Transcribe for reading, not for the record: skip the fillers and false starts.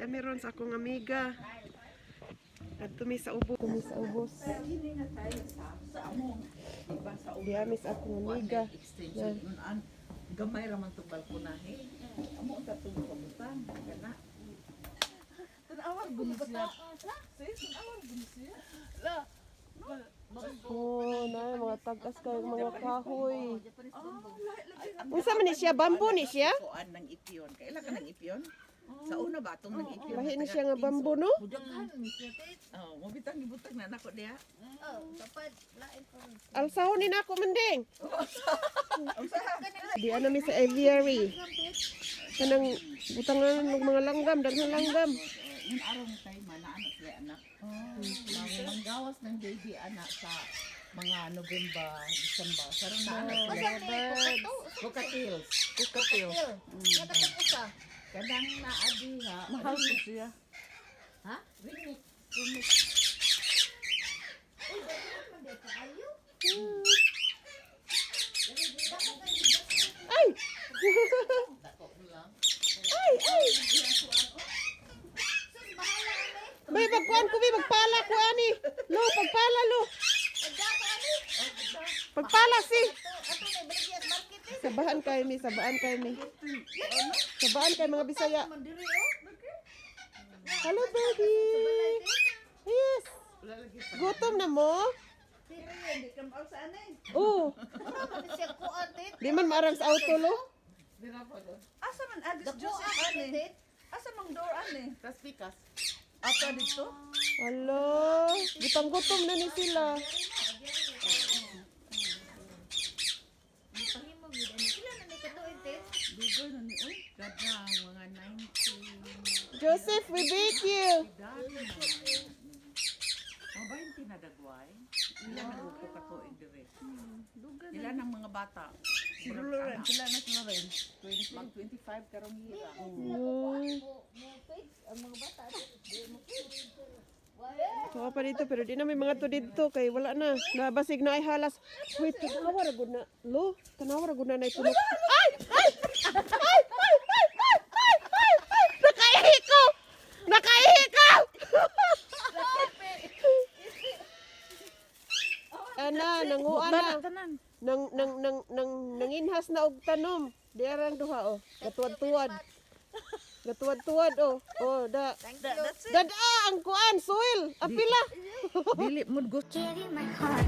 Di meron sa akong amiga. Adto mi sa ubos. Mi sa ubos. Di ami sa akong amiga. Extension nun an gamay ra man tong balkonahe. Amo ang tatong kabutan kana. Tan-awar gud siya. Sis, tan-awar gud siya. La. Oh, na mga tag-as kay mga kahoy. Unsa man ni siya? Bamboo ni siya? Kuan ng ipiyon. Kaila ka ng ipiyon? Sa una ba atong ng ipiyon? Lahi ni siya nga bamboo, no? Oh, mo bitang gibutang na nako diha. Alsahon ni nako manding. Di ana mi sa aviary. Kanang butangan ng mga langgam, daghang langgam. Yun araw ng time na anak siya anak. Oh, manggawas ng baby anak sa mga November, December. Karon na anak sila. Cockatiels. Cockatiels. Kanang naadi ha. Mahal ko siya. Ha? Ringik. Ringik. Ay! Ay, ay! Bay, pagkuan ko, bay, magpala ko, ani. Lo, pagpala, lo. Pagpala, si. Sabahan kayo, mi. Sabaan kayo, mi. Sabaan kayo, mga Bisaya. Hello, baby. Yes. Gutom na mo? Oo. Di man maarang sa auto, lo. Asa man Agis Joseph ani? Asa mang door ani? Tas pikas. Ato dito? Alo, gipanggutom na ni sila. Dugoy na ni oy. Kadang mga 90. Joseph, we beat you. Dami. Mabay tinadagway. Ilan ang grupo ka to dire? Ilan ang mga bata? Si Loren, sila na si Loren. Mag 25 karong hira. Uy. Tuwa pa dito pero di na may mga to dito kay wala na. Nabasig na ay halas. Wait, tanawa ra gud na. Lo, tanawa ra gud na na ito. Ay! Ay! Ay! Ay! Ay! Ay! Ay! Ay! Ay! Nakaihi ko! Nakaihi ko! Ana, nanguan na. Nang nang nang nang nanginhas na og tanom. Di arang duha oh. Gatuwad-tuwad. Gatuwad-tuwad oh. Oh, da. Dada ang kuan soil. Apila. Dili mo gusto. Give you my heart.